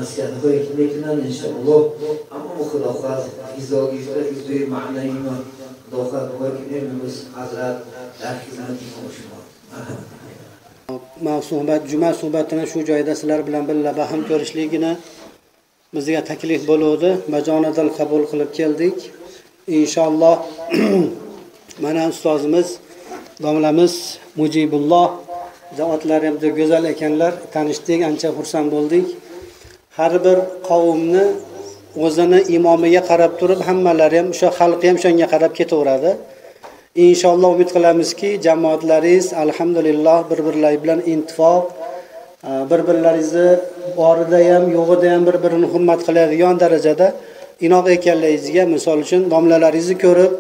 نصیحت‌هایی که میکنن انشاءالله اما خدا خواست غذا گرفته غذای معنوی ما خدا خواست که امروز حضرت در خدمت ما شما. Man suhbat juma suhbatini shu joyda sizlar bilan birga baham ko'rishligini bizga taklif bo'ldi. Bajonidil qabul qilib keldik. Inshaalloh mana ustozimiz, domlamiz Mujibulloh zotlari ham go'zal ekanlar, tanishdik, ancha xursand bo'ldik. Har bir qavmni o'zini imomiga qarab turib, hammalari ham o'sha xalqi ham shunga qarab ketaveradi. Inshaalloh umid qilamizki, jamoatlaringiz alhamdulillah bir-birlari bilan ittifoq, bir-birlaringizni borida ham, yo'g'ida ham bir-birini hurmat qiladigan darajada inoq ekanligingizga, misol uchun domlalaringizni ko'rib,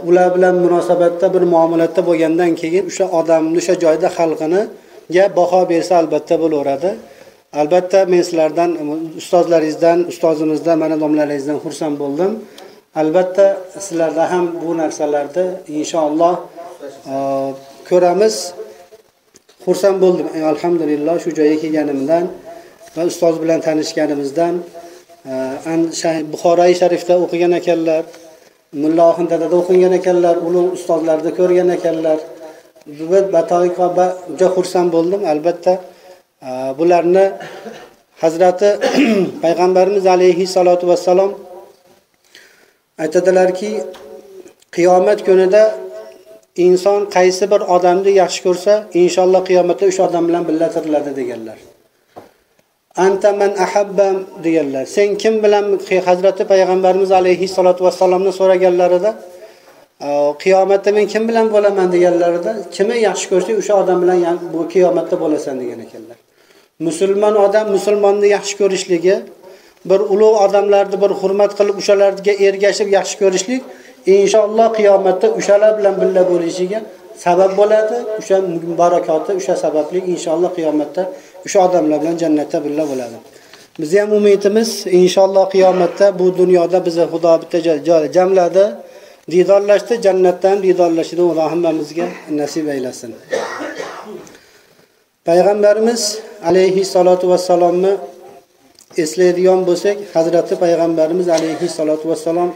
ular bilan munosabatda bir muomalatda bo'lgandan keyin o'sha odamni o'sha joyda xalqiniga baho bersa albatta bo'laveradi. Albatta men sizlardan, ustozlaringizdan, ustozimizdan, mana domlalaringizdan xursand bo'ldim. Albatta sizlarda ham bu narsalarni inshaalloh ko'ramiz. Xursand bo'ldim. Alhamdulillah shu joyga kelganimdan va ustoz bilan tanishganimizdan. Buxoroy sharifda o'qigan ekanlar, Mulla Oxun dadada o'qigan ekanlar, ulug' ustozlarni ko'rgan ekanlar. Batoiq va juda xursand bo'ldim. Albatta bularni Hazrati Payg'ambarimiz alayhi salatu vassalom aytadilarki, qiyomat kunida inson qaysi bir odamni yaxshi ko'rsa, inshaalloh qiyomatda o'sha odam bilan birga tiriladi deganlar. Anta man ahabba deganlar. Sen kim bilan Hazrati Payg'ambarimiz alayhi salatu vassalomni so'raganlarida, qiyomatda men kim bilan bo'laman deganlarida, kimni yaxshi ko'rsang o'sha odam bilan bu qiyomatda bo'lasan degan ekanlar. Musulmon odam musulmonni yaxshi ko'rishligi, bir ulug' odamlarni bir hurmat qilib o'shalarga ergashib yaxshi ko'rishlik inshaalloh qiyomatda o'shalar bilan birga bo'lishiga sabab bo'ladi. O'sha barakoti, o'sha sababli inshaalloh qiyomatda o'sha odamlar bilan jannatda birga bo'ladi. Biz ham umidimiz inshaalloh qiyomatda bu dunyoda bizni Xudo bitta joyda jamladi, diydorlashdi, jannatdan diydorlashdi, Xudo hammamizga nasib aylasin. Payg'ambarimiz alayhi salatu vassalomni eslaydigan bo'lsak, Hazrati Payg'ambarimiz alayhi salatu vassalom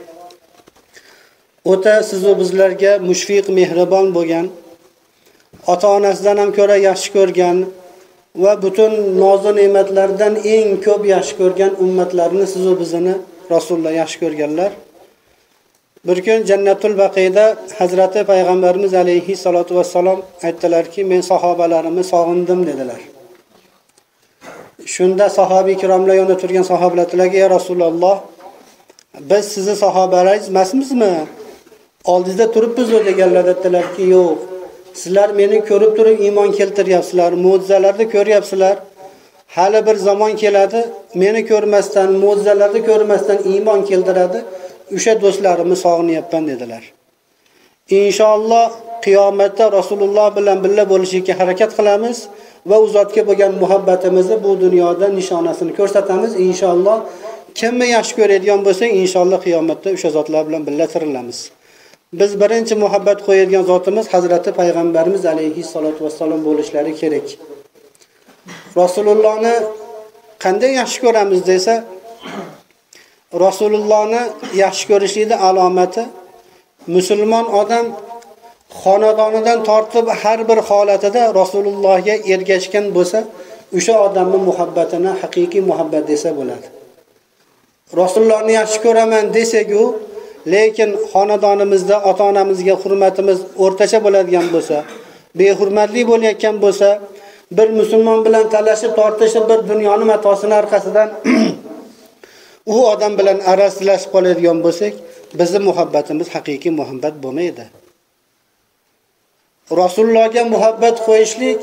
o'ta siz va bizlarga mushfiq, mehribon bo'lgan, ota-onasidan ham ko'ra yaxshi ko'rgan va butun nozu ne'matlardan eng ko'p yaxshi ko'rgan ummatlarni siz va bizni Rasululloh yaxshi ko'rganlar. Bir kun Jannatul Baqiyda Hazrati Payg'ambarimiz alayhi salatu vassalom aytdilarki, men sahobalarimni sog'indim dedilar. Shunda sahobiy ikromlar yonida turgan sahobalar aytdilarki, "Ey Rasululloh, biz sizni sahobalaringiz emasmizmi? Oldingizda turibmiz" deganlar aytdilarki, "Yo'q. Sizlar meni ko'rib turib iymon keltiryapsizlar, mo'jizalarni ko'ryapsizlar. Hali bir zamon keladi, meni ko'rmasdan, mo'jizalarni ko'rmasdan iymon keltiradi. O'sha do'stlarimni sog'inyapman" dedilar. Inshaalloh qiyomatda Rasululloh bilan birga bo'lishga harakat qilamiz va u zotga bo'lgan muhabbatimizni bu dunyoda nishonasini ko'rsatamiz. Inshaalloh kimni yaxshi ko'radigan bo'lsak, inshaalloh qiyomatda o'sha zotlar bilan birga tirilamiz. Biz birinchi muhabbat qo'yadigan zotimiz Hazrati Payg'ambarimiz alayhi salatu vassalom bo'lishlari kerak. Rasulullohni qanday yaxshi ko'ramiz desa, Rasulullohni yaxshi ko'rishlikning alomati musulmon odam xonadonidan tortib har bir holatida Rasulullohga ergashgan bo'lsa, o'sha odamning muhabbatini haqiqiy muhabbat desa bo'ladi. Rasulullohni yaxshi ko'raman desak-u, lekin xonadonimizda ota-onamizga hurmatimiz o'rtacha bo'ladigan bo'lsa, behurmatlik bo'layotgan bo'lsa, bir musulmon bilan talashib tortishib bir dunyoni matosini orqasidan u odam bilan arazlashib qoladigan bo'lsak, bizning muhabbatimiz haqiqiy muhabbat bo'lmaydi. Rasulullohga muhabbat qo'yishlik,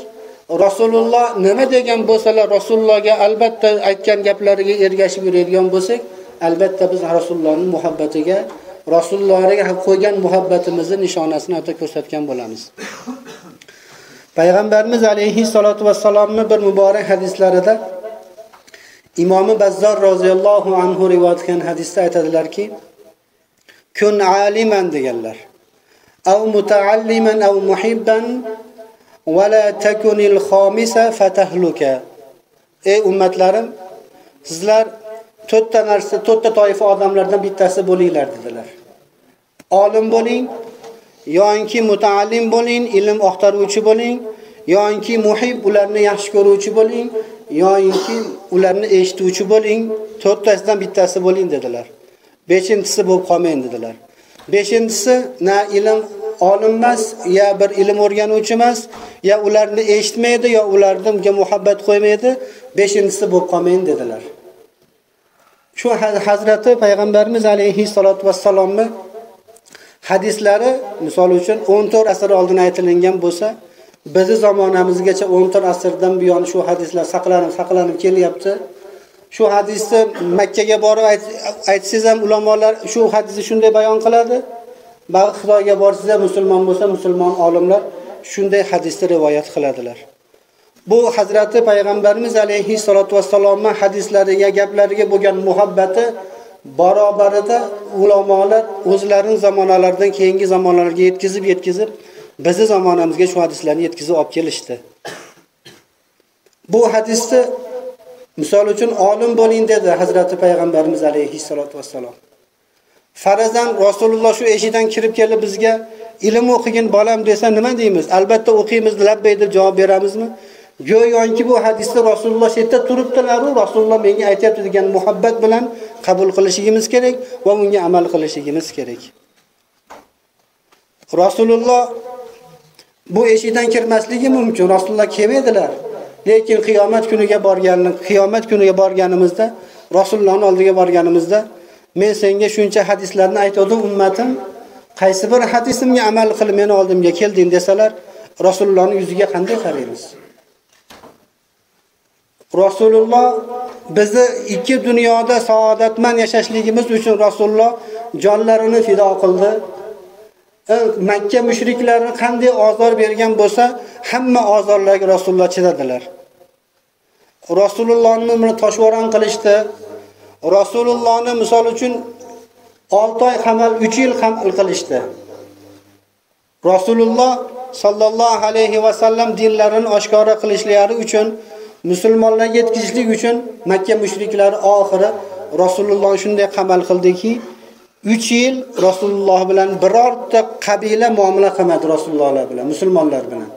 Rasululloh nima degan bo'lsalar, Rasulullohga albatta aytgan gaplariga ergashib yuradigan bo'lsak, albatta biz Rasulullohning muhabbatiga, Rasulullohga qo'ygan muhabbatimizni nishonasini ata ko'rsatgan bo'lamiz. Payg'ambarimiz alayhi salatu vassalomning bir muborak hadislarida Imomi Bazzor roziyallohu anhu rivoyat qilgan hadisda aytadilarki, Kun aliman deganlar. Aw mutaalliman aw muhibban va la takunil xomisa fatahluka. Ey ummatlarim, sizlar to'rtta narsa, to'rtta toifa odamlardan bittasi bo'linglar dedilar. Olim bo'ling, yoinki mutaallim bo'ling, ilm oqtaruvchi bo'ling, yoinki muhib, ularni yaxshi ko'ruvchi bo'ling, yoinki ularni eshituvchi bo'ling, to'rttasidan bittasi bo'ling dedilar. Beshinchisi bo'lib qolmang dedilar. Beshinchisi na ilm olim emas, ya bir ilm o'rganuvchi emas, ya ularni eshitmaydi, ya ularga muhabbat qo'ymaydi, beshinchisi bo'lib qolmang dedilar. Shu Hazrati Payg'ambarimiz alayhi salatu vassalomni hadislari misol uchun 14 asr oldin aytilingan bo'lsa, bizi zamonamizgacha 14 asrdan buyon shu hadislar saqlanib kelyapti. Shu hadisni Makka ga borib aytsangiz ham ulamolar shu hadisni shunday bayon qiladi. Xitoyga borsangiz ham musulmon bo'lsa, musulmon olimlar shunday hadisni rivoyat qiladilar. Bu Hazrati Payg'ambarimiz alayhi salatu vassalomning hadislariga, gaplariga bo'lgan muhabbati barobarida ulamolar o'zlarining zamonalaridan keyingi zamonlarga yetkazib bizi zamonamizga shu hadislarni yetkazib olib kelishdi. Bu hadisni misol uchun olim bo'ling dedi Hazrati Payg'ambarimiz alayhi salatu vassalom. Farazan Rasululloh shu eshikdan kirib kelib bizga ilm o'qigin bolam desa nima deymiz? Albatta o'qiymiz, labbay deb javob beramizmi? Go'yoki bu hadisda Rasululloh shu yerda turibdilar-u, Rasululloh menga aytayapti degan muhabbat bilan qabul qilishimiz kerak va unga amal qilishimiz kerak. Rasululloh bu eshikdan kirmasligi mumkin. Rasululloh kelmaydilar. Lekin qiyomat kuniga borganimizda, Rasulullohning oldiga borganimizda men senga shuncha hadislarni aytdim ummatim, qaysi bir hadisimga amal qilib meni oldimga kelding desalar, Rasulullohning yuziga qanday qaraymiz? Rasululloh bizni ikki dunyoda saodatmand yashashligimiz uchun Rasululloh jonlarini fido qildi. Makka mushriklari qanday ozor bergan bo'lsa, hamma ozorlarga Rasululloh chidadilar. Rasulullohni toshvoron qilishdi. Rasulullohni misol uchun 6 oy qamal, 3 yil qamal qilishdi. Rasululloh sallallohu alayhi va sallam dinlarini oshkora qilishlari uchun, musulmonlarga yetkazishlik uchun Makka mushriklari oxiri Rasululloh shunday qamal qildiki, 3 yil Rasululloh bilan birorta qabila muomala qilmadi Rasululloh bilan, musulmonlar bilan.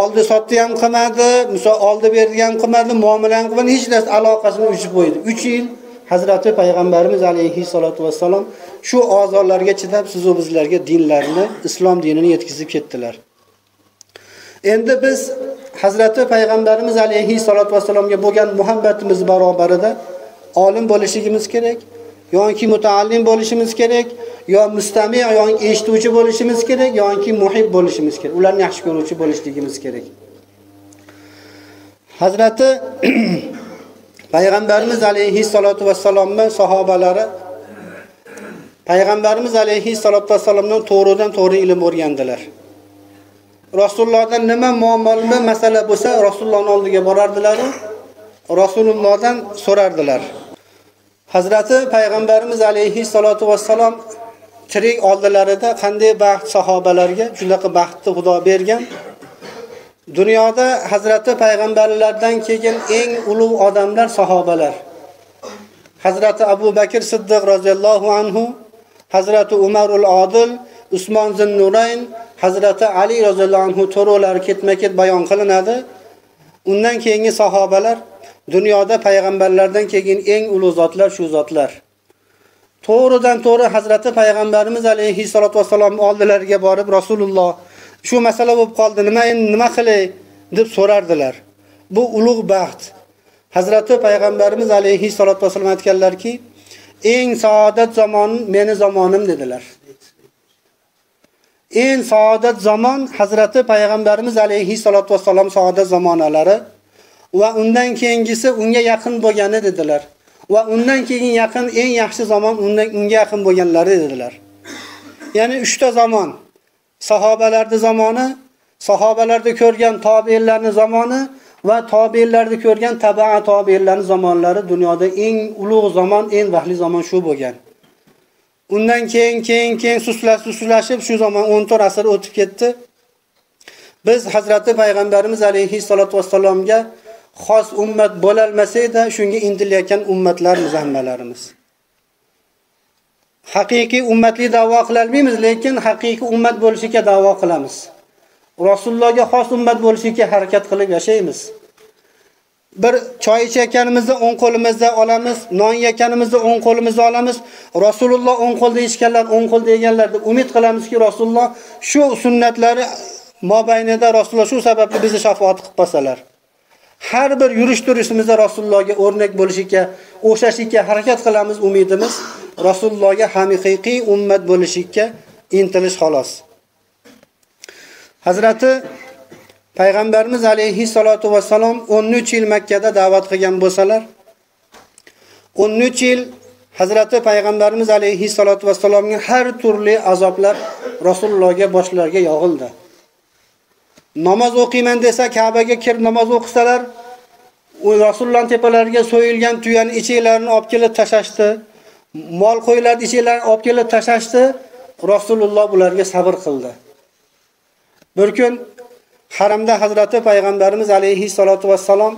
Oldi sotdi ham qilmadi, misol oldi berdi ham qilmadi, muomala ham qilmadi, hech narsa aloqasini uzib qo'ydi. 3 yil Hazrati Payg'ambarimiz alayhi salatu vassalom shu ozorlarga chidab siz va bizlarga dinlarini, islom dinini yetkazib ketdilar. Endi biz Hazrati Payg'ambarimiz alayhi salatu vassalomga bo'lgan muhabbatimiz barobarida olim bo'lishimiz kerak, yoki mutaallim bo'lishimiz kerak, yo mustami', yoki eshituvchi bo'lishimiz kerak, yoki muhib bo'lishimiz kerak. Ularni yaxshi ko'ruvchi bo'lishligimiz kerak. Hazrati Payg'ambarimiz alayhi salatu vassalomning sahobalari Payg'ambarimiz alayhi salatu vassalomdan to'g'ridan to'g'ri ilm o'rgandilar. Rasulullohdan nima muammoli masala bo'lsa, Rasulullohning oldiga borardilar, Rasulullohdan so'rardilar. Hazrati Payg'ambarimiz alayhi salatu vassalom tirik oldilarida qanday baxt sahobalarga, shunaqa baxtni Xudo bergan. Dunyoda Hazrati Payg'ambarlardan keyin eng ulug' odamlar sahobalar. Hazrati Abu Bakr Siddiq roziyallohu anhu, Hazrati Umarul Odil, Usmon Zinnurayn, Hazrati Ali roziyallohu anhu to'rolari ketma-ket bayon qilinadi. Undan keyingi sahobalar dunyoda payg'ambarlardan keyin eng ulug' zotlar shu zotlar. To'g'ridan to'g'ri Hazrati Payg'ambarimiz alayhi salatu vassalom oldilariga borib, Rasululloh shu masala bo'lib qoldi, nima endi nima qilay deb so'rardilar. Bu ulug' baxt. Hazrati Payg'ambarimiz alayhi salatu vassalom aytganlarki, eng saodat zamon meni zamonim dedilar. Eng saodat zamon Hazrati Payg'ambarimiz alayhi salatu vassalom saodat zamonalari va undan keyingisi unga yaqin bo'lgani dedilar. Va undan keyin yaqin eng yaxshi zamon undan unga yaqin bo'lganlari dedilar. Ya'ni 3 ta zamon. Sahobalarning zamoni, sahobalarda ko'rgan tobiinlarning zamoni va tobiinlarda ko'rgan tabi'a tobiinlarning zamonlari dunyoda eng ulug' zamon, eng baxtli zamon shu bo'lgan. Undan keyin suslashib shu zamon 14 asr o'tib ketdi. Biz Hazrati Payg'ambarimiz alayhissalatu vassalomga xos ummat bo'lalmasak-da, shunga intilayotgan ummatlarmiz hammalarimiz. Haqiqiy ummatli da'vo qila olmaymiz, lekin haqiqiy ummat bo'lishga da'vo qilamiz. Rasulullohga xos ummat bo'lishga harakat qilib yashaymiz. Bir choy ichayotganimizda o'ng qo'limizda olamiz, non yeganimizda o'ng qo'limizda olamiz. Rasululloh o'ng qo'lda ichganlar, o'ng qo'lda yeganlar deb umid qilamizki, Rasululloh shu sunnatlari mobaynida Rasululloh shu sababli bizni shafoat qilib qolsalar. Har bir yurish turishimizda Rasulullohga o'rnak bo'lishga, o'xshashga harakat qilamiz, umidimiz Rasulullohga haqiqiy ummat bo'lishga intilish xolos. Hazrati Payg'ambarimiz alayhissalatu vassalom 13 yil Makka da da'vat qilgan bo'lsalar, 13 yil Hazrati Payg'ambarimiz alayhissalatu vassalomga har turli azoblar Rasulullohga boshlariga yog'ildi. Namoz o'qiyman desa Ka'baga kirib namoz o'qisalar, u Rasulullohning tepalariga so'yilgan tuyani ichiklarini olib kelib tashashdi, mol qo'ylarni ichiklarini olib kelib tashashdi. Rasululloh bularga sabr qildi. Bir kun haramda Hazrati Payg'ambarimiz alayhissalatu vassalom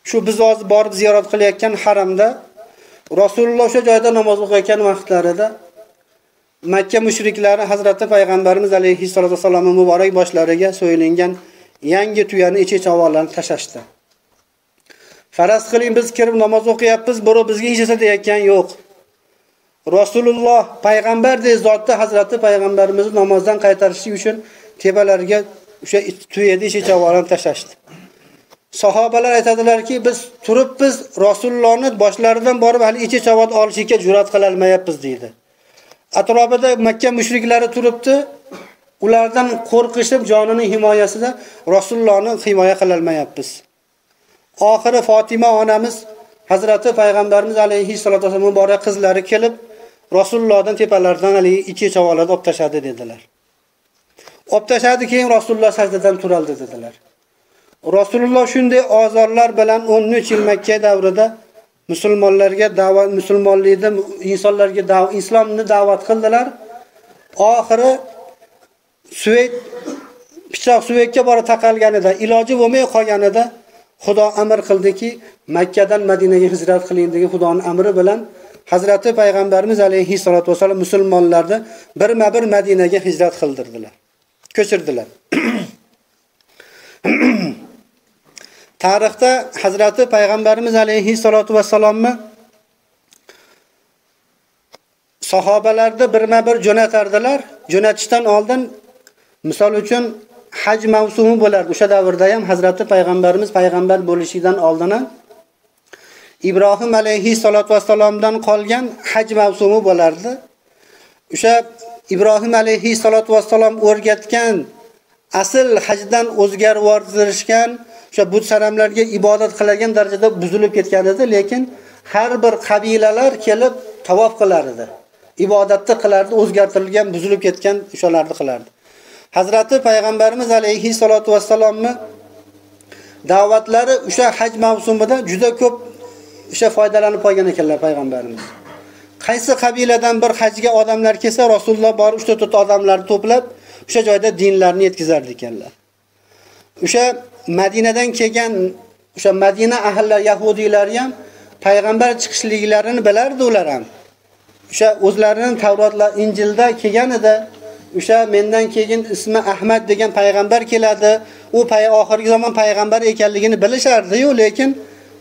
shu biz hozir borib ziyorat qilayotgan haramda Rasululloh o'sha joyda namoz o'qiyotgan vaqtlarida Makka mushriklari Hazrati Payg'ambarimiz alayhissalatu vassalomning muborak boshlariga so'yilgan yangi tuyani ichi chavorlarini tashashdi. Faraz qiling, biz kirib namoz o'qiyapmiz, birov bizga hech narsa deyotgan yo'q. Rasululloh payg'ambardek zotda Hazrati Payg'ambarimizni namozdan qaytarish uchun tepalariga o'sha tuyada ichi chavorlarini tashashdi. Sahobalar aytadilarki, biz turibmiz, Rasulullohning boshlaridan borib hali ichi chavot olishga jur'at qila olmayapmiz deydi. Atrofida Makka mushriklari turibdi, ulardan qo'rqishib jonining himoyasida Rasulullohni himoya qila olmayapmiz. Oxiri Fatima onamiz Hazrati Payg'ambarimiz alayhissalatu vassalom muborak qizlari kelib Rasulullohdan tepalaridan haligi ichi chavollarni olib tashladi dedilar. Olib tashladi, keyin Rasululloh sajdadan turaldi dedilar. Rasululloh shunday ozorlar bilan 13 yil Makka davrida musulmonlarga da'vat, musulmonlikni insonlarga da'vat, islomni da'vat qildilar. Oxiri Suvayt pichoq Suvaytga borib taqalganida, iloji bo'lmay qolganida Xudo amr qildiki, Makkadan Madinaga hijrat qiling degan Xudoning amri bilan Hazrati Payg'ambarimiz alayhissalatu vassalom musulmonlarni birma-bir Madinaga hijrat qildirdilar. Ko'chirdilar. Tarixda Hazrati Payg'ambarimiz alayhissalatu vassalomni sahobalarni birma-bir jo'natardilar. Jo'natishdan oldin misol uchun haj mavsumi bo'lardi. O'sha davrda ham Hazrati Payg'ambarimiz payg'ambar bo'lishidan oldin Ibrohim alayhissalatu vassalomdan qolgan haj mavsumi bo'lardi. O'sha Ibrohim alayhissalatu vassalom o'rgatgan asl hajdan o'zgartirishgan, o'sha but sanamlarga ibodat qilgan darajada buzilib ketgan edi, lekin har bir qabilalar kelib tavof qilar edi. Ibodatni qilardi, o'zgartirilgan, buzilib ketgan o'shalarni qilardi. Hazrati Payg'ambarimiz alayhissalatu vassalomni da'vatlari o'sha haj mavsumida juda ko'p o'sha foydalanib qolgan ekanlar payg'ambarimiz. Qaysi qabiladan bir hajga odamlar kelsa, Rasululloh borib 3-4 odamlarni to'plab o'sha joyda dinlarni yetkazardi ekanlar. O'sha Madinadan kelgan o'sha Madina ahllari yahudiylari ham payg'ambar chiqishliklarini bilardi ular ham. O'sha o'zlarining Tavrotlar, Injilda kelgan edi. O'sha mendan keyin ismi Ahmad degan payg'ambar keladi. U oxirgi zamon payg'ambar ekanligini bilishardi-yu, lekin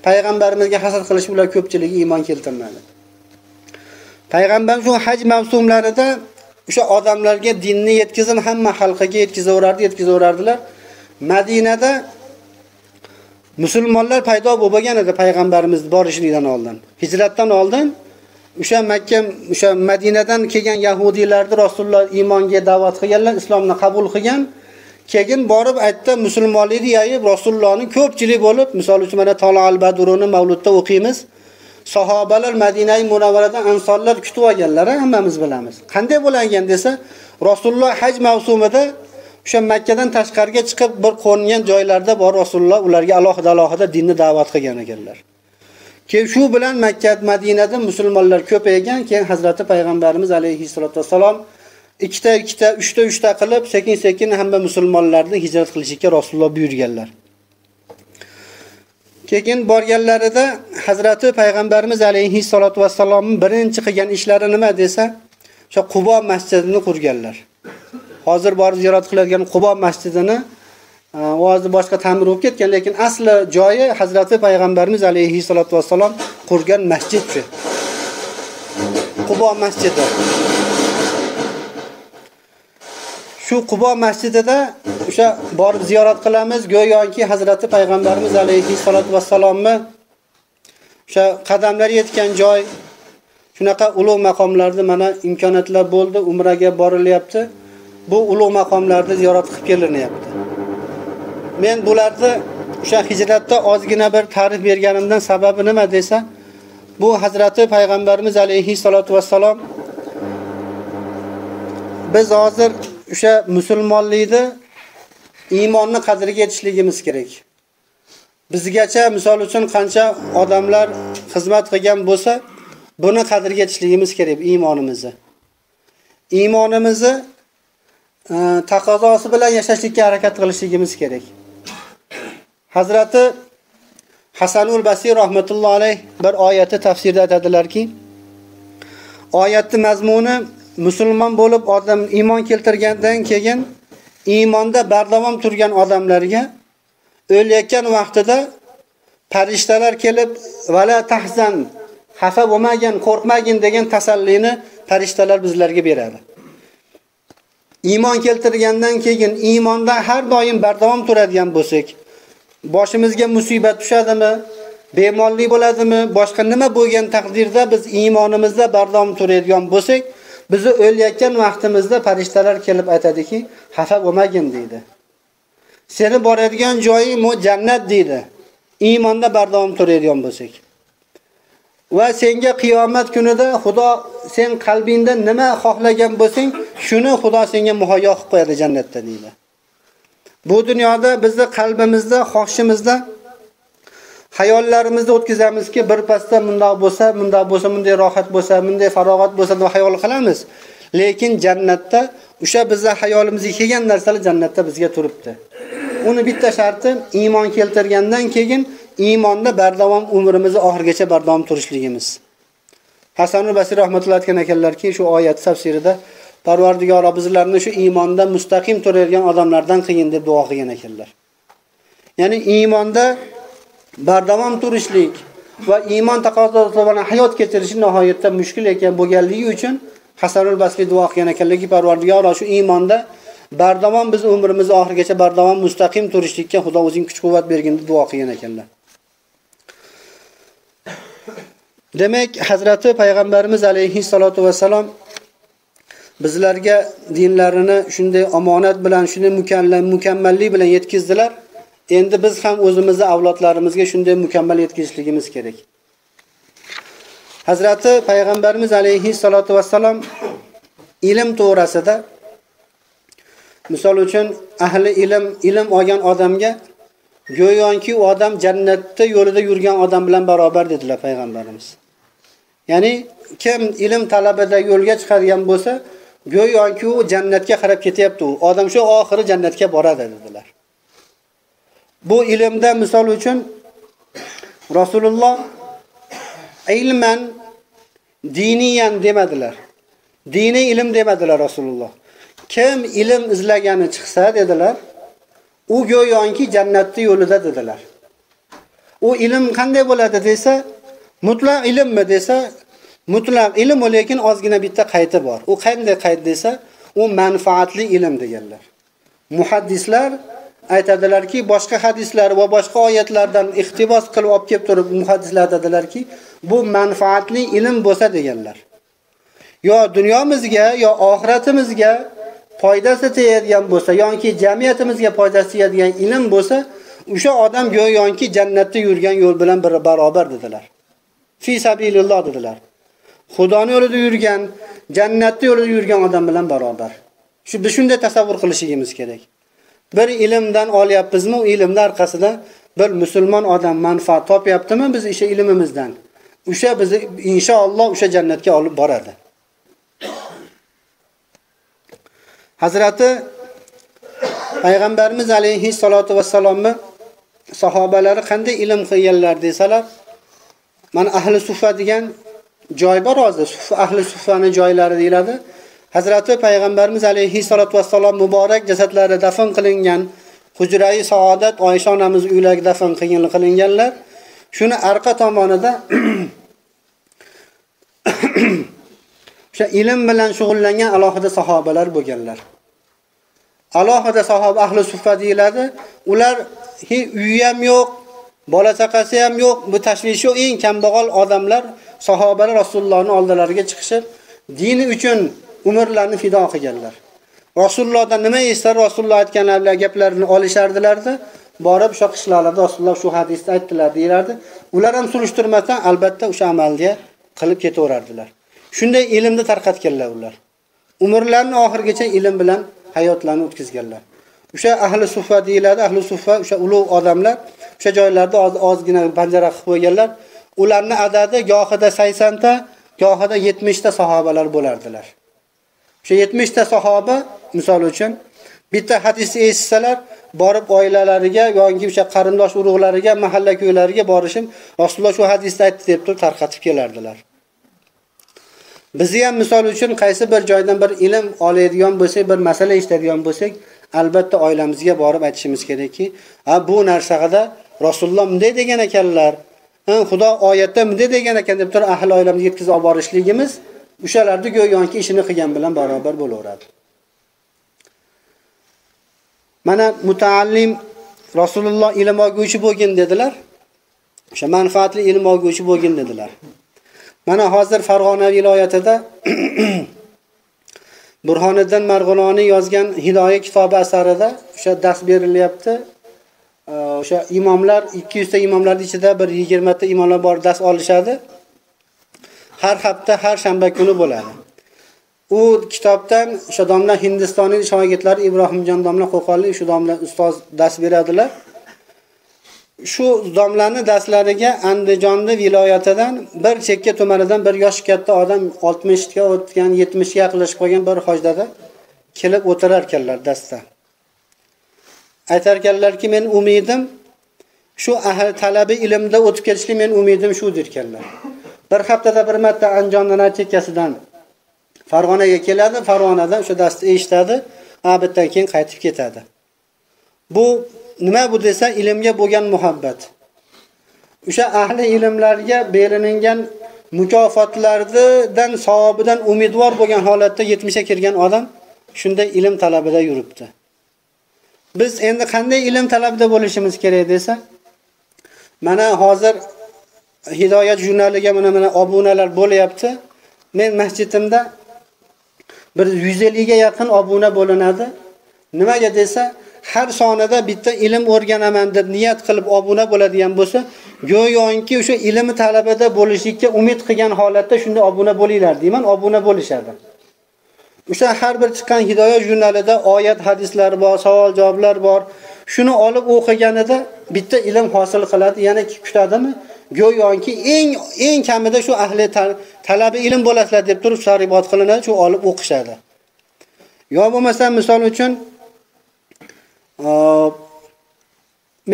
payg'ambarimizga hasad qilishib ular ko'pchiligi iymon keltirmadi. Payg'ambar shu haj mavsumlarida o'sha odamlarga dinni yetkazib, hamma xalqiga yetkazaverardilar. Madinada musulmonlar paydo bo'lgan edi payg'ambarimiz borishligidan oldin. Hijratdan oldin o'sha Makka, o'sha Madinadan kelgan yahudiylarni Rasululloh iymonga da'vat qilganlar, islomni qabul qilgan. Keyin borib aytdi, musulmonlikni yayib Rasulullohning ko'pchilik bo'lib, misol uchun mana Tolo al-Badruni mavludda o'qiymiz. Sahobalar Madinai Munavvaradan ansorlar kutib olganlar, hammamiz bilamiz. Qanday bo'lgan desa, Rasululloh haj mavsumida o'sha Makkadan tashqariga chiqib bir qo'ngan joylarda bor Rasululloh ularga alohida-alohida dinni da'vat qilgan ekanlar. Keyin shu bilan Makka, Madinada musulmonlar ko'paygan. Keyin Hazrati Payg'ambarimiz alayhissalatu vassalom ikkita ikkita, uchta uchta qilib sekin-sekin hamma musulmonlarni hijrat qilishga Rasululloh buyurganlar. Keyin borganlarida Hazrati Payg'ambarimiz alayhissalatu vassalomning birinchi qilgan ishlari nima desa, o'sha Qubo masjidini qurganlar. Hozir borib ziyorat qiladigan Qubo masjidini hozir boshqa ta'mir bo'lib ketgan, lekin asli joyi Hazrati Payg'ambarimiz alayhissalatu vassalom qurgan masjid shu. Qubo masjidi. Shu Qubo masjidida o'sha borib ziyorat qilamiz, go'yoki Hazrati Payg'ambarimiz alayhissalatu vassalomni o'sha qadamlari yetgan joy. Shunaqa ulug' maqomlarda mana imkoniyatlar bo'ldi, umraga borilyapti. Bu ulug' maqomlarni ziyorat qilib kelinyapti. Men bularni o'sha hijratda ozgina bir ta'rif berganimdan sababi nima desa, bu Hazrati Payg'ambarimiz alayhissalatu vassalom biz hozir o'sha musulmonlikni, iymonni qadriga yetishligimiz kerak. Bizgacha misol uchun qancha odamlar xizmat qilgan bo'lsa, buni qadriga yetishligimiz kerak, iymonimizni. Iymonimizni taqozosi bilan yashashlikka harakat qilishligimiz kerak. Hazrati Hasanul Basri rahmatullohi alayh bir oyatni tafsirda aytadilarki, oyatning mazmuni musulmon bo'lib odam iymon keltirgandan keyin iymonda bardavom turgan odamlarga o'layotgan vaqtida farishtalar kelib vala tahzan, xafa bo'lmagin, qo'rqmagin degan tasallini farishtalar bizlarga beradi. Iymon keltirgandan keyin iymonda har doim bardavom turadigan bo'lsak, boshimizga musibat tushadimi, bemorlik bo'ladimi, boshqa nima bo'lgan taqdirda biz iymonimizda bardavom turadigan bo'lsak, bizni o'layotgan vaqtimizda farishtalar kelib aytadiki, xafa bo'lmagin deydi. Seni boradigan joying bu jannat deydi. Iymonda bardavom turadigan bo'lsak. Va senga qiyomat kunida Xudo sen qalbingda nima xohlagan bo'lsang, shuni Xudo senga muhayyo qilib qo'yadi jannatda deydi. Bu dunyoda bizni qalbimizda, xohishimizda, hayollarimizda o'tkazamizki, bir pasda bundoq bo'lsa, bundoq bo'lsa, bunday rohat bo'lsa, bunday farog'at bo'lsa deb hayol qilamiz. Lekin jannatda o'sha bizning hayolimizga kelgan narsalar jannatda bizga turibdi. Uni bitta sharti, iymon keltirgandan keyin iymonda bardavom umrimizni oxirigacha bardavom turishligimiz. Hasanul Basri rahmatullohi aytgan ekanlarki, shu oyat tafsirida Parvardigoro bizlarni shu iymonda mustaqim turadigan odamlardan qilgin deb duo qilgan ekanlar. Ya'ni iymonda bardavom turishlik va iymon taqozosi bilan hayot kechirish nihoyatda mushkul ekan bo'lganligi uchun Hasanul Basri duo qilgan ekanlarki, Parvardigoro shu iymonda bardavom biz umrimizni oxirigacha bardavom mustaqim turishlikka Xudo o'zing kuch-quvvat bergin deb duo qilgan ekanlar. Demak, Hazrati Payg'ambarimiz alayhissalatu vassalom bizlarga dinlarini shunday omonat bilan, shunday mukammallik bilan yetkazdilar. Endi biz ham o'zimizni avlodlarimizga shunday mukammal yetkazishligimiz kerak. Hazrati Payg'ambarimiz alayhissalatu vassalom ilm to'g'risida, misol uchun ahli ilm, ilm olgan odamga go'yoki u odam jannatda yo'lida yurgan odam bilan barobar dedilar Payg'ambarimiz. Ya'ni kim ilm talabida yo'lga chiqadigan bo'lsa, go'yoki u jannatga qarab ketyapti, u odam shu oxiri jannatga boradi dedilar. Bu ilmda misol uchun Rasululloh ilman diniyan demadilar. Diniy ilm demadilar Rasululloh. Kim ilm izlagani chiqsa dedilar, u go'yoki jannatning yo'lida dedilar. U ilm qanday bo'ladi desa, mutlaq ilmmi desa, mutlaq ilm, lekin ozgina bitta qayti bor. U qanday qayd desa, u manfaatli ilm deganlar. Muhaddislar aytadilarki, boshqa hadislar va boshqa oyatlardan iqtibos qilib olib kelib turib muhaddislar aytadilarki, bu manfaatli ilm bo'lsa deganlar. Yo dunyomizga, yo oxiratimizga foydasi tegadigan bo'lsa, yoki jamiyatimizga foydasi tegadigan ilm bo'lsa, o'sha odam go'yoki jannatda yurgan yo'l bilan bir barobar dedilar. Fi sabilillah dedilar. Xudoning yo'lida yurgan, jannatda yo'lida yurgan odam bilan barobar. Shu biz shunday tasavvur qilishimiz kerak. Bir ilmdan olyapmizmi, u ilmning orqasida Bir musulmon odam manfaat topyaptimi biz o'sha ilmimizdan? O'sha bizni inshaalloh o'sha jannatga olib boradi. Hazrati Payg'ambarimiz alayhi salatu vassalomni sahobalari qanday ilm qilganlar desalar, mana ahli suffa degan joy bor hozir, ahli suffani joylari deyiladi. Hazrati Payg'ambarimiz alayhi salatu vassalom muborak jasadlari dafn qilingan hujrai saodat Oysha onamiz uylariga dafn qilinganlar. Shuni arqa tomonida o'sha ilm bilan shug'ullangan alohida sahobalar bo'lganlar. Alohida sahoba ahli suffa deyiladi. Ular uyi ham yo'q, bola chaqasi ham yo'q, bu tashvishi yo'q, eng kambag'al odamlar sahobalar Rasulullohning oldilariga chiqishib, dini uchun umrlarini fido qilganlar. Rasulullohdan nima eshitsa, Rasululloh aytgan gaplarni olishardilarda, borib o'sha qishloqlarda Rasululloh shu hadisni aytdilar deylardi. Ular ham surishtirmasdan albatta o'sha amalga qilib ketaverardilar. Shunday ilmni tarqatganlar ular. Umrlarini oxirigacha ilm bilan hayotlarini o'tkazganlar. O'sha ahli suffa deyiladi, ahli suffa o'sha ulug' odamlar, o'sha joylarda ozgina panjara qilib qo'yganlar. Ularning adadi gohida 80 ta, gohida 70 ta sahobalar bo'lardilar. O'sha 70 ta sahoba misol uchun bitta hadisni eshitsalar, borib oilalariga yoki o'sha qarindosh urug'lariga, mahalla ko'ylariga borishib, Rasululloh shu hadisni aytdi deb turib tarqatib kelardilar. Bizni ham misol uchun qaysi bir joydan bir ilm oladigan bo'lsak, bir masala eshitadigan bo'lsak, albatta oilamizga borib aytishimiz kerakki, ha bu narsada Rasululloh bunday degan ekanlar, Xudo oyatda bunday degan ekan deb turib ahli oilamizga yetkazib olib borishligimiz o'shalarni go'yoki ishini qilgan bilan barobar bo'laveradi. Mana mutaallim Rasululloh ilm olguvchi bo'lgin dedilar. O'sha manfaatli ilm olguvchi bo'lgin dedilar. Mana hozir Farg'ona viloyatida Burhoniddin Marg'iloniy yozgan Hidoya kitobi asarida o'sha dars berilyapti. O'sha imomlar 200 ta imomlar ichida bir 20 ta imomlar bor dars olishadi. Har hafta, har shanba kuni bo'ladi. U kitobdan o'sha domla Hindistonning shogirdlari Ibrohimjon domla Qo'qonlik shu domla ustoz dars beradilar. Shu domlaning darslariga Andijonda viloyatidan bir chekka tumanidan bir yosh katta odam 60 ga o'tgan, 70 ga yaqinlashib qolgan bir hojdada kelib o'tirar ekanlar darsda. Aytar ekanlarki, men umidim shu ahli talabi ilmda o'tib ketishlik, men umidim shu derkanlar. Bir haftada bir marta Andijondan chekkasidan Farg'onaga keladi, Farg'onadan o'sha darsni eshitadi, abitdan keyin qaytib ketadi. Bu nima bu desa, ilmga bo'lgan muhabbat. O'sha ahli ilmlarga berilingan mukofotlardan, savobidan umidvor bo'lgan holatda 70 ga kirgan odam shunday ilm talabida yuribdi. Biz endi qanday ilm talabida bo'lishimiz kerak desa, mana hozir Hidoyat jurnaliga mana obunalar bo'lyapti. Men masjidimda bir 150 ga yaqin obuna bo'linadi. Nimaga desa, har sonida bitta ilm o'rganaman deb niyat qilib obuna bo'ladigan bo'lsa, go'yoki o'sha ilm talabida bo'lishlikka umid qilgan holatda shunda obuna bo'linglar deyman, obuna bo'lishadi. O'sha har bir chiqqan Hidoyat jurnalida oyat, hadislar bor, savol javoblar bor. Shuni olib o'qiganida bitta ilm hosil qiladi, yana kutadimi? Go'yoki eng kamida shu ahli talabi ilm bo'lasizlar deb turib targ'ibot qilinadi, shu olib o'qishadi. Yo bo'lmasa misol uchun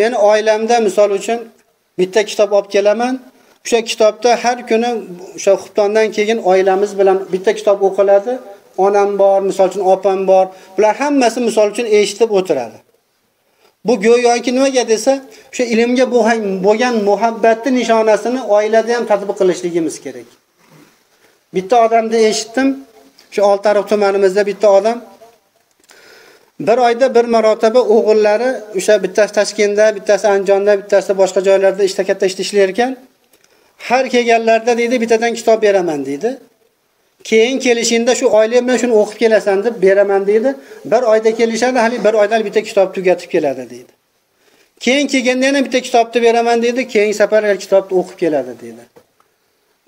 men oilamda misol uchun bitta kitob olib kelaman. O'sha kitobda har kuni o'sha xuftondan keyin oilamiz bilan bitta kitob o'qiladi. Onam bor, misol uchun opam bor. Bular hammasi misol uchun eshitib o'tiradi. Bu go'yoki nimaga desa, o'sha ilmga bo'lgan muhabbatning nishonasini oilada ham tatbiq qilishligimiz kerak. Bitta odamni eshitdim, shu Oltiariq tumanimizda bitta odam bir oyda bir marotaba o'g'illari o'sha bittasi Toshkentda, bittasi Andijonda, bittasi boshqa joylarda ishda katta ishda ishlar ekan. Har kelganlarida deydi, bittadan kitob beraman deydi. Keyin kelishingda shu oilam bilan shuni o'qib kelasan deb beraman deydi. Bir oyda kelishadi, hali bir oyda bitta kitob tugatib keladi deydi. Keyin kelganda yana bitta kitobni beraman deydi, keyingi safar kitobni o'qib keladi deydi.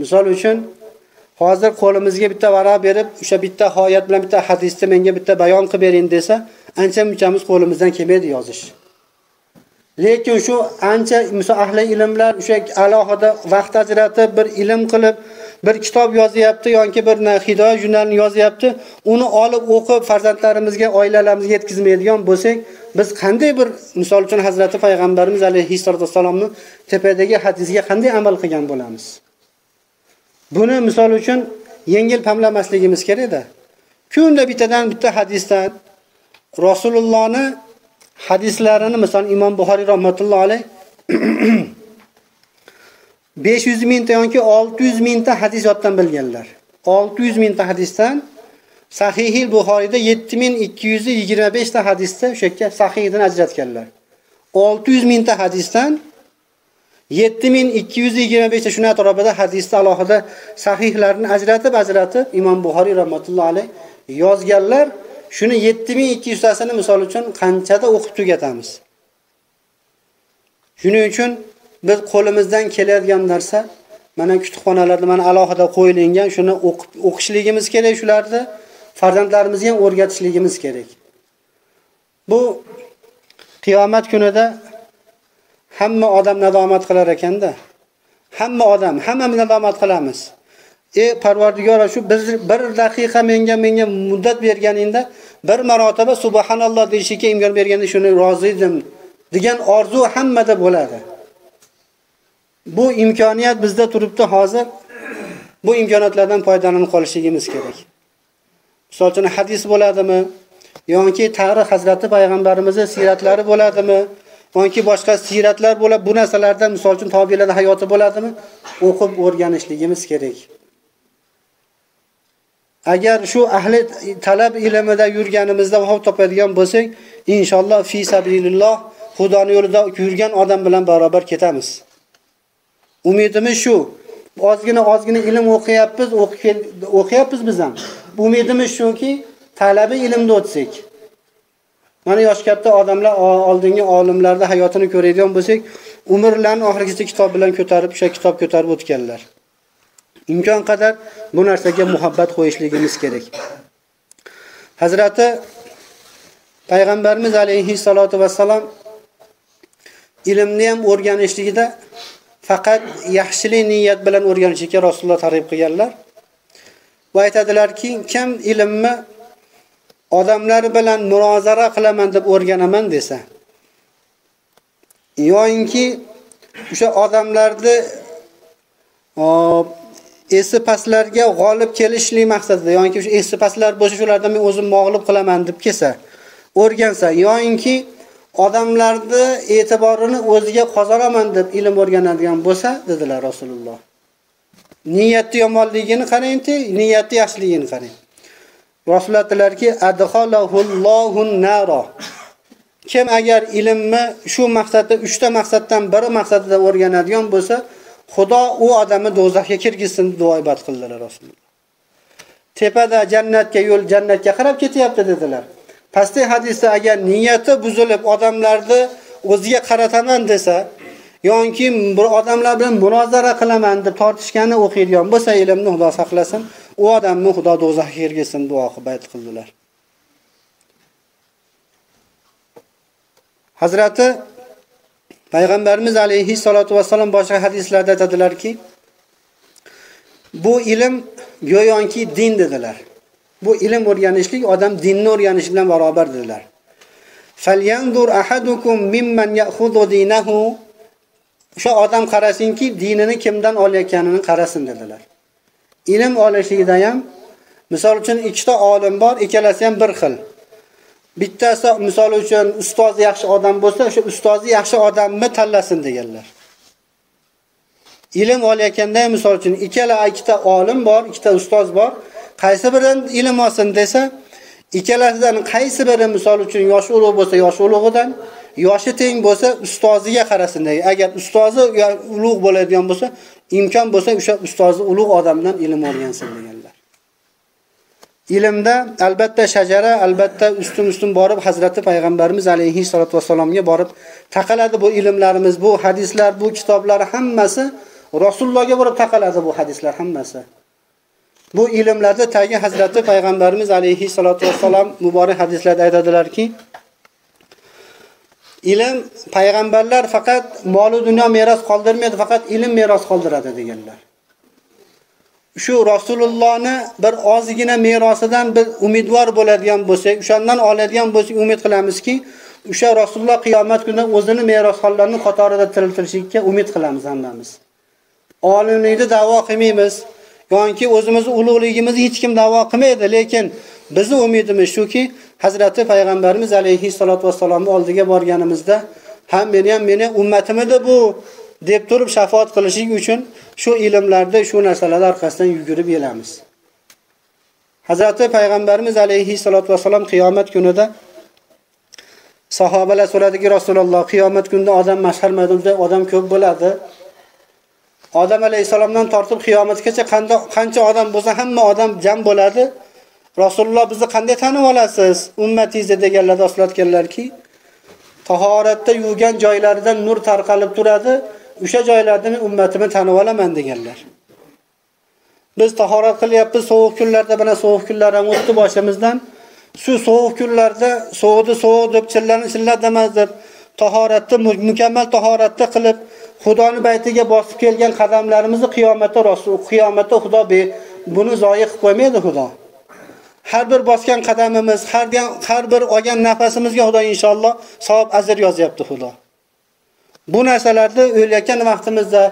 Misol uchun hozir qo'limizga bitta varaq berib, o'sha bitta oyat bilan bitta hadisni menga bitta bayon qilib bering desa, ancha munchamiz qo'limizdan kelmaydi yozish. Lekin shu ancha misol ahli ilmlar o'sha alohida vaqt ajratib bir ilm qilib bir kitob yozyapti yoki bir hidoya jurnalini yozyapti, uni olib o'qib farzandlarimizga, oilalarimizga yetkazmaydigan bo'lsak, biz qanday bir misol uchun Hazrati Payg'ambarimiz alayhissalatu vassalomning tepadagi hadisiga qanday amal qilgan bo'lamiz? Buni misol uchun yengil pamlamasligimiz kerak-da. Kunda bittadan bitta hadisdan Rasulullohni hadislarini misol Imom Buxoriy rahmatullohi alayh 500 mingta yoki 600 mingta hadis yoddan bilganlar. 600 mingta hadisdan Sahihil Buxoriyda 7225 ta hadisda o'sha yerga sahihdan ajratganlar. 600 mingta hadisdan 7225 ta shuni atrofida hadisda alohida sahihlarni ajratib Imom Buxoriy rahmatullohi alayh yozganlar. Shuni 7200 tasini misol uchun qanchada o'qib tugatamiz? Shuning uchun biz qo'limizdan keladigan narsa mana kutubxonalarda mana alohida qo'yilgan, shuni o'qishligimiz kerak, shularni farzandlarimizga ham o'rgatishligimiz kerak. Bu qiyomat kunida hamma odam nadomat qilar ekanda. Hamma odam, hammamiz nadomat qilamiz. Parvardigor, shu bir daqiqa menga muddat berganingda bir marotaba subhanalloh deyishga imkon berganda shuni rozi edim degan orzu hammada bo'ladi. Bu imkoniyat bizda turibdi hozir. Bu imkoniyatlardan foydalanib qolishimiz kerak. Misol uchun hadis bo'ladimi yoki tarix Hazrati Payg'ambarimizning siratlari bo'ladimi yoki boshqa siratlar bo'lib, bu narsalardan misol uchun tobilarning hayoti bo'ladimi? O'qib o'rganishligimiz kerak. Agar shu ahli talab ilmida yurganimizda vafot topadigan bo'lsak, inshaalloh fi sabililloh Xudoning yo'lida yurgan odam bilan barobar ketamiz. Umidimiz shu. Ozgina ilm o'qiyapmiz, o'qiyapmiz biz ham. Umidimiz shuki, talabi ilmda o'tsak. Mana yosh katta odamlar, oldingi olimlarda hayotini ko'radigan bo'lsak, umrlarini oxirigacha kitob bilan ko'tarib, o'sha kitob ko'tarib o'tganlar. Imkon qadar bu narsaga muhabbat qo'yishligimiz kerak. Hazrati Payg'ambarimiz alayhi salatu vassalam ilmni ham o'rganishligida faqat yaxshilik niyat bilan o'rganishga Rasululloh targ'ib qilganlar. Va aytadilarki, kim ilmni odamlar bilan munozara qilaman deb o'rganaman desa, yoinki o'sha odamlarni esi pastlarga g'olib kelishlik maqsadida, yoki o'sha esi pastlar bo'lsa shulardan men o'zim mag'lub qilaman deb kelsa, o'rgansa, yoinki odamlarni e'tiborini o'ziga qozonaman deb ilm o'rganadigan bo'lsa, dedilar Rasululloh. Niyati yomonligini qarang-ti, niyati yaxshiligini qarang. Rasululloh aytdilarki, adxalahullohun nara. Kim agar ilmni shu maqsadda, uchta maqsaddan biri maqsadida o'rganadigan bo'lsa, Xudo u odamni do'zaxga kirgizsin deb duo ibodat qildilar Rasululloh. Tepada jannatga yo'l, jannatga qarab ketyapti dedilar. Pastda hadisda agar niyati buzilib odamlarni o'ziga qarataman desa, yoki bir odamlar bilan munozara qilaman deb tortishgani o'qiydigan bo'lsa, ilmni Xudo saqlasin, u odamni Xudo do'zaxga kirgizsin duo ibodat qildilar. Hazrati Payg'ambarimiz alayhi salatu vassalom boshqa hadislarda aytadilarki, bu ilm go'yoki din dedilar. Bu ilm o'rganishlik odam dinni o'rganish bilan barobar dedilar. Falyanzur ahadukum mimman ya'khudhu dinahu. O'sha odam qarasinki, dinini kimdan olayotganini qarasin dedilar. Ilm olishligida ham misol uchun ikkita olim bor, ikkalasi ham bir xil. Bittasi misol uchun ustozi yaxshi odam bo'lsa, o'sha ustozi yaxshi odamni tanlasin deganlar. Ilm olayotganda ham misol uchun ikkita olim bor, ikkita ustoz bor. Qaysi biridan ilm olsin desa, ikkalasidan qaysi biri misol uchun yoshi ulug' bo'lsa, yoshi ulug'idan, yoshi teng bo'lsa, ustoziga qarasin degan. Agar ustozi ulug' bo'ladigan bo'lsa, imkon bo'lsa o'sha ustozi ulug' odamdan ilm o'rgansin deganlar. Ilmda albatta shajara, albatta ustun-ustun borib Hazrati Payg'ambarimiz alayhi salatu vassalomga borib taqaladi bu ilmlarimiz, bu hadislar, bu kitoblar hammasi Rasulullohga borib taqaladi bu hadislar hammasi. Bu ilmlarda tagi Hazrati Payg'ambarimiz alayhi salatu vassalom muborak hadislarda aytadilarki, Ilm, payg'ambarlar faqat mol va dunyo meros qoldirmaydi, faqat ilm meros qoldiradi deganlar. Shu Rasulullohni bir ozgina merosidan biz umidvor bo'ladigan bo'lsak, o'shandan oladigan bo'lsak, umid qilamizki, o'sha Rasululloh qiyomat kunida o'zini merosxonlarining qatorida tiriltirishga umid qilamiz hammamiz. Olimlikni da'vo qilmaymiz, yoki o'zimizni ulug'ligimizni hech kim da'vo qilmaydi, lekin bizning umidimiz shuki, Hazrati Payg'ambarimiz alayhi salatu vassalomning oldiga borganimizda, ham meni ham meni ummatim edi bu deb turib shafaat qilishlik uchun shu ilmlarda, shu narsalar orqasidan yugurib yelamiz. Hazrati Payg'ambarimiz alayhi salatu vassalom qiyomat kunida sahobalar so'radiki, Rasululloh, qiyomat kunida odam mahshar maydonida odam ko'p bo'ladi. Odam alayhissalomdan tortib qiyomatgacha qancha odam bo'lsa hamma odam jam bo'ladi. Rasululloh, bizni qanday tanib olasiz ummatingizni deganlarda Rasululloh aytganlarki, tahoratda yuvgan joylaridan nur tarqalib turadi, o'sha joylarda men ummatimni tanib olaman deganlar. Biz tahorat qilyapmiz sovuq kunlarda, mana sovuq kunlar ham o'tdi boshimizdan. Shu sovuq kunlarda sovuqni sovuq deb, chillani chilla demas deb tahoratni mukammal tahoratda qilib Xudoni baytiga bosib kelgan qadamlarimizni qiyomatda Rasul qiyomatda Xudo buni zoyi qilib qo'ymaydi Xudo. Har bir bosgan qadamimiz, har bir olgan nafasimizga Xudo inshaalloh savob ajr yozyapti Xudo. Bu narsalarni o'layotgan vaqtimizda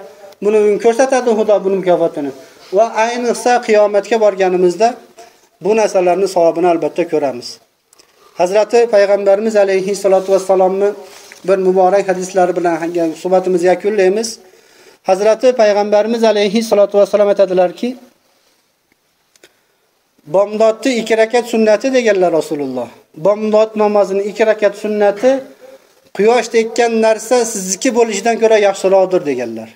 buni ko'rsatadi Xudo, buni mukofotini. Va ayniqsa qiyomatga borganimizda bu narsalarning savobini albatta ko'ramiz. Hazrati Payg'ambarimiz alayhi salatu vassalomni bir muborak hadislari bilan suhbatimizni yakunlaymiz. Hazrati Payg'ambarimiz alayhi salatu vassalom aytadilarki, bomdodni 2 rakat sunnati deganlar Rasululloh. Bomdod namozini 2 rakat sunnati quyosh tekkan narsa sizniki bo'lishidan ko'ra yaxshiroqdir deganlar.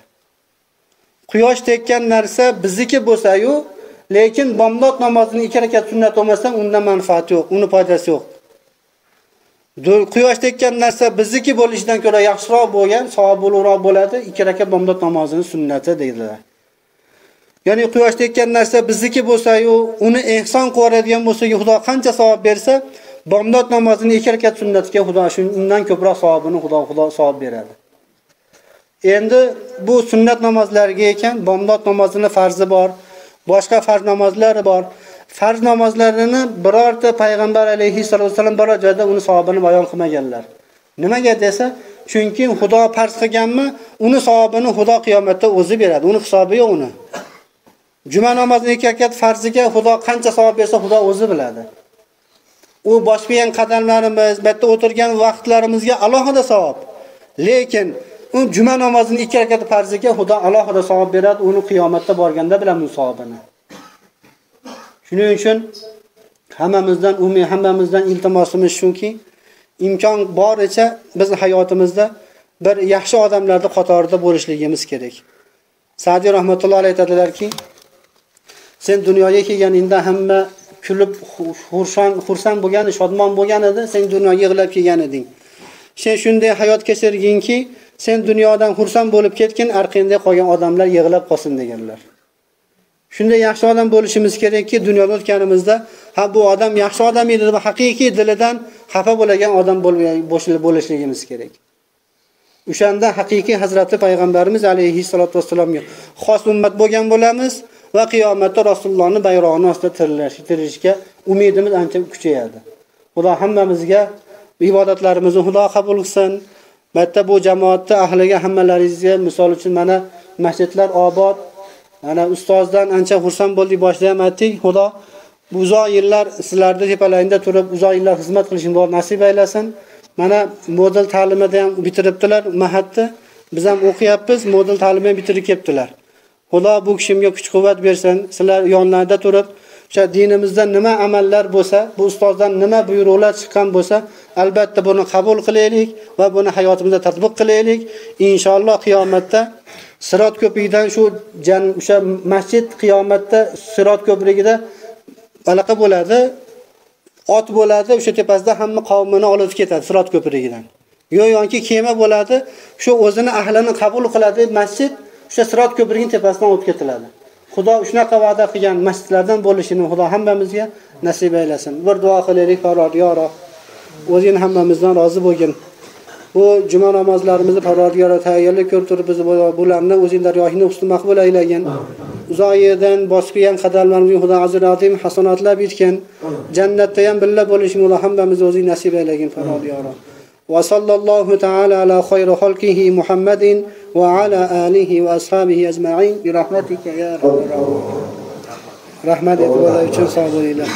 Quyosh tekkan narsa bizniki bo'lsa-yu, lekin bomdod namozini 2 rakat sunnat olmasa undan manfaat yo'q, uni foydasi yo'q. Quyosh tekkan narsa bizniki bo'lishidan ko'ra yaxshiroq bo'lgan, savobliroq bo'ladi 2 rakat bomdod namozini sunnati deydilar. Ya'ni quyosh tekkan narsa bizniki bo'lsa-yu, uni ehson qiladigan bo'lsa, Xudo qancha savob bersa, bomdod namozini 2 rakat sunnatiga Xudo undan ko'proq savobini Xudo savob beradi. Endi bu sunnat namozlariga ekan, bomdod namozini farzi bor, boshqa farz namozlari bor. Farz namozlarini birorta payg'ambar alayhissalatu vassalom biror joyda uni savobini bayon qilmaganlar. Nimaga desa, chunki Xudo farz qilganmi, uni savobini Xudo qiyomatda o'zi beradi, uni hisobi yo'q uni. Juma namozini 2 rakat farziga Xudo qancha savob bersa Xudo o'zi biladi. U bosgan qadamlarimiz, bu yerda o'tirgan vaqtlarimizga alohida savob. Lekin u juma namozini 2 rakat farziga Xudo alohida savob beradi, uni qiyomatda borganda bilamiz savobini. Shuning uchun hammamizdan umid, hammamizdan iltimosimiz shuki, imkon boricha biz hayotimizda bir yaxshi odamlarning qatorida bo'lishligimiz kerak. Sa'diy rahmatullohi alayhi aytadilarki, sen dunyoga kelganingda hamma kulib xursand bo'lgan, shodmon bo'lgan edi, sen dunyoga yig'lab kelgan eding. Sen shunday hayot kechirginki, sen dunyodan xursand bo'lib ketgin, orqangda qolgan odamlar yig'lab qolsin deganlar. Shunday yaxshi odam bo'lishimiz kerakki, dunyoda o'tganimizda ha bu odam yaxshi odam edi deb haqiqiy dilidan xafa bo'lgan odam bo'lishligimiz kerak. O'shanda haqiqiy Hazrati Payg'ambarimiz alayhi salatu vassalomga xos ummat bo'lgan bo'lamiz va qiyomatda Rasulullohning bayrog'ini ostida tirilishga umidimiz ancha kuchayadi. Xudo hammamizga ibodatlarimizni Xudo qabul qilsin. Albatta bu jamoatda ahliga hammalaringizga misol uchun mana masjidlar obod, mana ustozdan ancha xursand bo'ldik, boshida ham aytdik. Xudo bu uzoq yillar sizlarni tepalaringda turib, uzoq yillar xizmat qilishni nasib aylasin. Mana model ta'limida ham bitiribdilar mahatni. Biz ham o'qiyapmiz, model ta'limini bitirib kelibdilar. Xudo bu kishimga kuch-quvvat bersin. Sizlar yonlarida turib, o'sha dinimizda nima amallar bo'lsa, bu ustozdan nima buyruqlar chiqqan bo'lsa, albatta buni qabul qilaylik va buni hayotimizda tatbiq qilaylik. Inshaalloh qiyomatda Sirot ko'prigidan shu o'sha masjid qiyomatda Sirot ko'prigida aloqa bo'ladi, ot bo'ladi, o'sha tepasida hamma qavmini olib ketadi Sirot ko'prigidan. Yo'yonki kema bo'ladi, shu o'zini ahlini qabul qiladi masjid, o'sha Sirot ko'prigining tepasidan o'tib ketiladi. Xudo shunaqa va'da qilgan masjidlardan bo'lishini Xudo hammamizga nasib aylasin. Bir duo qilaylik, Parvardigoro, o'zing hammamizdan rozi bo'lgin. Bu juma namozlarimizni Parvardigor tayyorlik ko'rib turib biz bularni o'zing dargohingda husn maqbul aylagin. Uzoq yerdan bosib kelgan qadamlarimizni Xudo azizul azim hasonatlab yetgan. Jannatda ham birga bo'lishni Xudo hammamizni o'zing nasib aylagin Parvardigor. Va sallallohu taala ala xayri xalqihi Muhammadin va ala alihi va ashabihi ajma'in bi rahmatika ya arhamar rohimin. Rahmat e'tiborlar uchun sog' bo'linglar.